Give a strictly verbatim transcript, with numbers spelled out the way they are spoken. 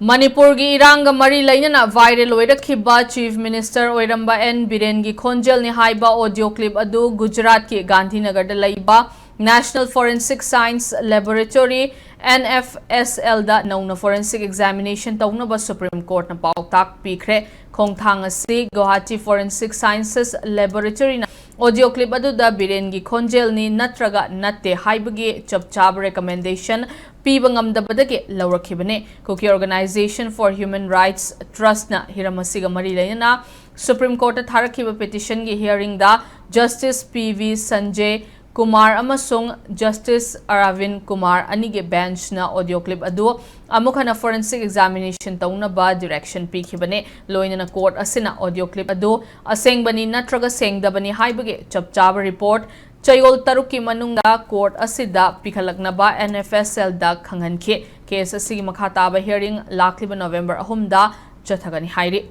ꯃꯅꯤꯄꯨꯔꯒꯤ ꯏꯔꯥꯡꯒ ꯃꯔꯤ ꯂꯩꯅꯅ viral ꯑꯣꯏꯔꯛꯈꯤꯕ Chief Minister ꯑꯣꯏꯔꯝꯕ ꯑꯦꯟ ꯕꯤꯔꯦꯟꯒꯤ ꯈꯣꯟꯖꯦꯜꯅꯤ ꯍꯥꯏꯕ audio clip ꯑꯗꯨ ꯒꯨꯖꯔꯥꯠꯀꯤ ꯒꯥꯟꯙꯤꯅꯒꯔꯗ ꯂꯩꯕ National Forensic Science Laboratory, N F S L, ꯗ ꯅꯧꯅ forensic examination ꯇꯧꯅꯕ Supreme Courtꯅ ꯄꯥꯎꯇꯥꯛ ꯄꯤꯈ꯭ꯔꯦ꯫ ꯈꯣꯡꯊꯥꯡ ꯑꯁꯤ Guwahati Forensic Sciences Laboratoryꯅ audio clip ꯑꯗꯨꯗ ꯕꯤꯔꯦꯟꯒꯤ ꯈꯣꯟꯖꯦꯜꯅꯤ ꯅꯠꯇ꯭ꯔꯒ ꯅꯠꯇꯦ ꯍꯥꯏꯕꯒꯤ ꯆꯞ ꯆꯥꯕ recommendation ꯄꯤꯕ ꯉꯝꯗꯕꯗꯒꯤ ꯂꯧꯔꯛꯈꯤꯕꯅꯤ꯫ Kuki Organization for Human Rights Trustꯅ ꯍꯤꯔꯝ ꯑꯁꯤꯒ ꯃꯔꯤ ꯂꯩꯅꯅ Supreme Courtꯇ ꯊꯥꯔꯛꯈꯤꯕ petitionꯒꯤ hearingꯗ Justice P V Sanjay Kumar ꯑꯃꯁꯨꯡ Justice Aravind Kumar ꯑꯅꯤꯒꯤ benchꯅ audio clip ꯑꯗꯨ ꯑꯃꯨꯛ ꯍꯟꯅ forensic examination ꯇꯧꯅꯕ direction ꯄꯤꯈꯤꯕꯅꯤ꯫ ꯂꯣꯏꯅꯅ court ꯑꯁꯤꯅ audio clip ꯑꯗꯨ ꯑꯁꯦꯡꯕꯅꯤ ꯅꯠꯇ꯭ꯔꯒ ꯁꯦꯡꯗꯕꯅꯤ ꯍꯥꯏꯕꯒꯤ ꯆꯞ ꯆꯥꯕ report ꯆꯌꯣꯜ ꯇꯔꯨꯛꯀꯤ ꯃꯅꯨꯡꯗ court ꯑꯁꯤꯗ ꯄꯤꯈꯠꯂꯛꯅꯕ N F S L ꯗ ꯈꯪꯍꯟꯈꯤ꯫ Case ꯑꯁꯤꯒꯤ ꯃꯈꯥ ꯇꯥꯕ hearing ꯂꯥꯛꯂꯤꯕ November ꯑꯍꯨꯝꯗ ꯆꯠꯊꯒꯅꯤ ꯍꯥꯏꯔꯤ꯫